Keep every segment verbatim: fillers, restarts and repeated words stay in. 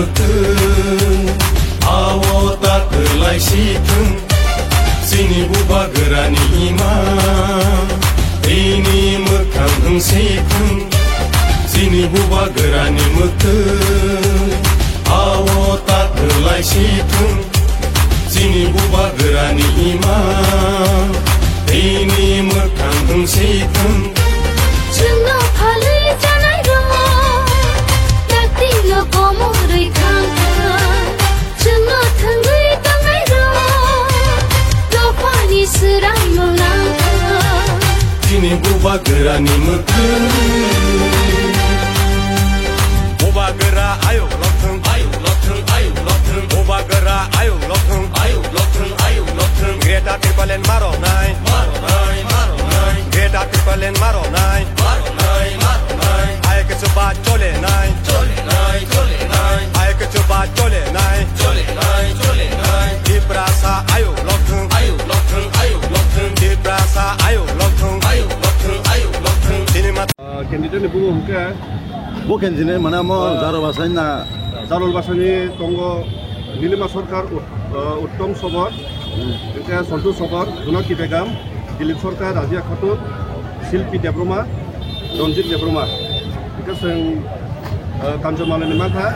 Mwktwng, awo ta kwlai si thwng, chini bubagrani ima, tini mwkhang wng si thwng, chini bubagrani mwktwng, awo ta kwlai si thwng, chini bubagrani ima, tini mwkhang wng si thwng. Chwngno phalwi chanai rok, taktino komorwi thang thang. Chwngno thwngwi tongnai rok, dophani swrangno nang thang. Chini bubagrani mwktwng. Bubagra ayuk lokthwng, ayuk lokthwng, ayuk lokthwng. Bubagra ayuk lokthwng, ayuk lokthwng, ayuk lokthwng. Greater Tipraland maronai, maronai, maronai. Greater Tipraland maronai, maronai, maronai. Ayuk chuba cholenai, cholenai, cholenai. Ayuk chuba cholenai, cholenai, cholenai. Tiprasa ayuk lokthwng, ayuk lokthwng, ayuk lokthwng. Tiprasa ayuk lokthwng, ayuk lokthwng, ayuk lokthwng. Chini ma- Ah, candidate ni bumo hwnkhe Bo candidate mane amo Ah. Jarol Basai na? Jarol Basai ni tongo Nilima Sarkar, Ut-, ah, Uttom Sobor, Hmm. hwnkhe Sontu Sobor, Junaki Begam, Dilip Sarkar, Razia Khatun, Silpi Debbarma, Ranjit Debbarma. Hwnkhe chwng, ah, Kanchomala ni mankha,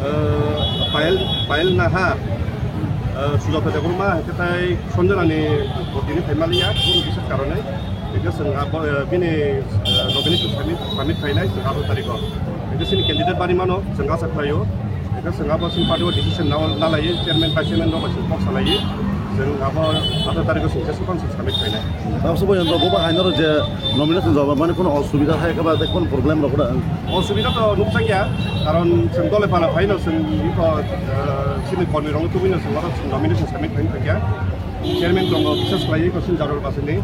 ah, Payal, Payal Nahar, ah, Sujata Debbarma, hwnkhe tai Sanjana ni tini phaimaliya, bini bisar karone. Hingke chwng abo, eh, bini, eh, nomination submit, submit khainai chwng atharo tarikh o. Hingke chini candidate bari mano chwng acha khlaio. Hingke chwng abo chini party o decision na, na laiwi chairman, vice chairman rok bai chwng kok salaiwi. Chwng abo atharo tarikh o chwng jeswk phano chwng submit khainai. Tamsuk bai bo, bo hai norok je nomination joma mani kono osubida hai khe ba tei kono problem rok da? Osubida to nukjakya, karon chwng dole pala phaino chwng iko, eh, chini kormi rokno tubui no chwng oro chwng nomination submit khaina thangya. Chairman tongo, bises khlaiwi Kosin Jarol Basini,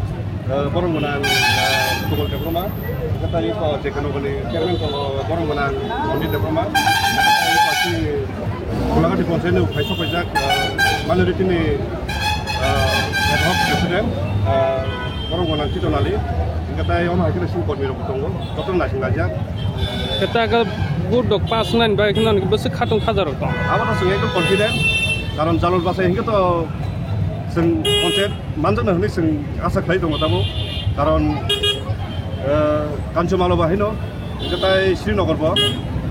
eh, borok gwnang, eh, Tukul Debbarma, hwnkhe tai eko J K Nogorni chairman tongo, borok gwnang Monjit Debbarma, hwnkhe tai eko chini Golagati Panchayat ni uphai sok paijak, eh, minority ni, eh, ad hoc president, eh, borok gwnang Chiton Ali, hwnkhe tai ono hai kheno sini kormi rok tongo, jotono naising laijak. Khe ta khe vote rok pass wngnani bagwi kheno bwswk khatung khaja rok tong. Abo to chwng ekdom confident, karon Jarol Basai hwnkhe to chwng panchayat manjakna hwnwi chwng asa khlai tongo tabuk, karon, eh, Kanchomala bo haino, hwnkhe tai Srinagar bo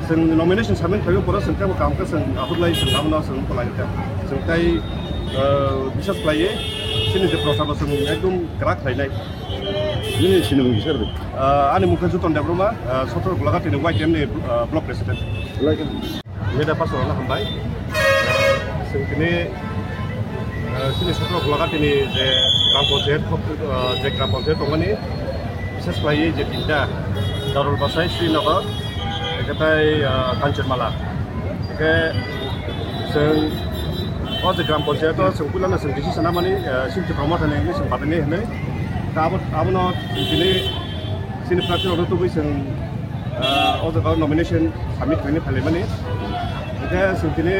chwng nomination submit khlaiwi pore chwng teibo kaham khe chwng aphuru lai chwng abono chwng wngkha lai khe chwng tai, eh, bisas khlaiwi chini je prochar bo chwng ekdom kwrak khlainai. Nini sinimung kisa rw? Ah, ani mung khe Juton Debbarma, ah, Sotro Golagati ni Y T M ni, ah, block president. Belai khe. Media person rokno hambai. Chwng tini, ah, chini Sotro Golagati ni je gram panchayat, ah, je gram panchayat tongmani, bises khlaiwi je tinta, Jarol Basai, Srinagar, hwnkhe tai, ah, Kanchanmala. Hwnkhe chwng o je gram panchayat o chwng puilano chwng decision namani, ah, sini promote hwnwi chwng badani hwnwi. Ta abo, abono tini chini prarthi rokno tubui chwng, ah, o jaga o nomination submit khainai phailaimani. Hwnkhe chwng tini,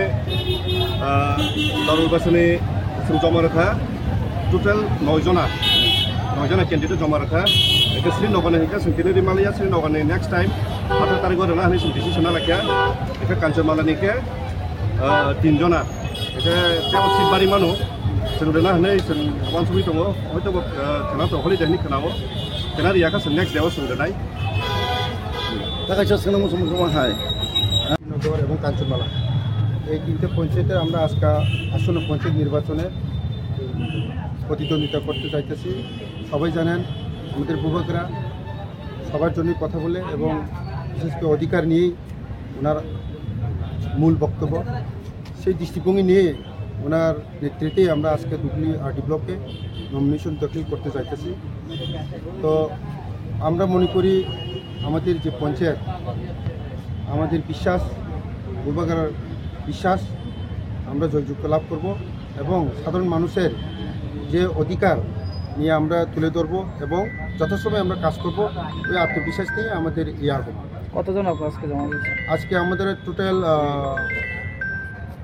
ah, Jarol Basani chwng joma rwkha total noi jona, noi jona candidate joma rwkha. Hwnkhe Srinagarni hwnkhe chwng tini rimaliya, Srinagarni next time atharo tarikh o rwna hwnwi chwng decision na lakha. Hwnkhe Kanchanmalani khe, ah, tin jona. Hwnkhe tebo seat bari mano, chwng rwna hwnwi chwng uansugwi tongo. Hoitobo, ah, khwna to holiday hwnwi khwnao. Khwna rwya kha chwng next day o chwng rwnai. Ta kaisa swngna muchung muchung hai. নগর এবং কাঞ্চনমালা, এই তিনটে পঞ্চায়েতে আমরা আজকে আসন্ন পঞ্চায়েত নির্বাচনে প্রতিদ্বন্দ্বিতা করতে চাইতেছি। সবাই জানেন, আমাদের বুবাগরা সবার জন্যই কথা বলে এবং বিশেষ করে অধিকার নিয়েই ওনার মূল বক্তব্য। সেই দৃষ্টিভঙ্গি নিয়ে ওনার নেতৃত্বে আমরা আজকে ধুবুলি আরডি ব্লকে নমিনেশন দাখিল করতে চাইতেছি। তো আমরা মনে করি আমাদের যে পঞ্চায়েত, আমাদের বিশ্বাস, বুবাগরার বিশ্বাস, আমরা জয়যুক্ত লাভ করব এবং সাধারণ মানুষের যে অধিকার নিয়ে আমরা তুলে ধরবো এবং যথাসময়ে আমরা কাজ করব, ওই আত্মবিশ্বাস নিয়ে আমাদের ইয়ে হবে। কতজন আপনার আজকে জমা দিয়েছে? আজকে আমাদের টোটাল, আহ,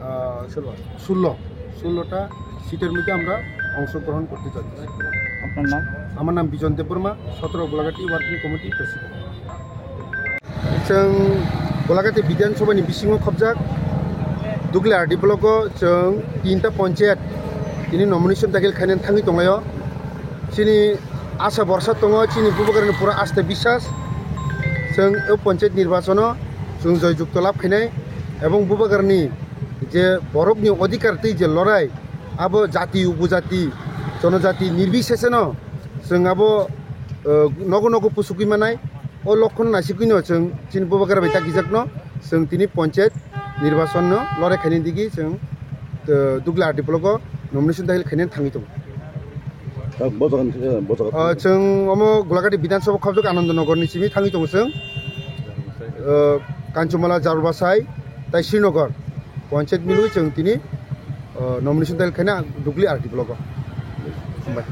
আহ, ষোলো। ষোলো, ষোলোটা সিটের মধ্যে আমরা অংশগ্রহণ করতে যাচ্ছি। আপনার নাম? আমার নাম বিজন দেববর্মা, সতেরো Golaghati working committee president. Chwng Golagati Bidhan Sabha ni bisingo khobjak Dugli R D block o chwng tinta ponchayat tini nomination dakhil khainani thangwi tonglaio. Chini asa borsa tongo, chini bubagrani pura asta biswas chwng o ponchayat nirbachano chwng joy jukto lab khainai, ebong bubagrani je borokni odhikar tei je lorai, abo jati, upojati, jonojati nirbiseseno chwng abo, eh, nogo nogo pusugwi manai. O lokhon naisigwino chwng chini bubagra bai dagijakno chwng tini ponchayat nirbachonno lorai khainani digi chwng, eh, Dugli R D block o nomination dakhil khainani thangwi tongo. Bo jaga ni, bo jaga. Ah, chwng omo Golagati Bidhan Sabha khobjak Anandanagar ni simi thangwi tongo chwng. Ah, Kanchumala, Jarbasai, tai Srinagar ponchayat milwi chwng tini, ah, nomination dakhil khaina Dugli R D block o. Hambai.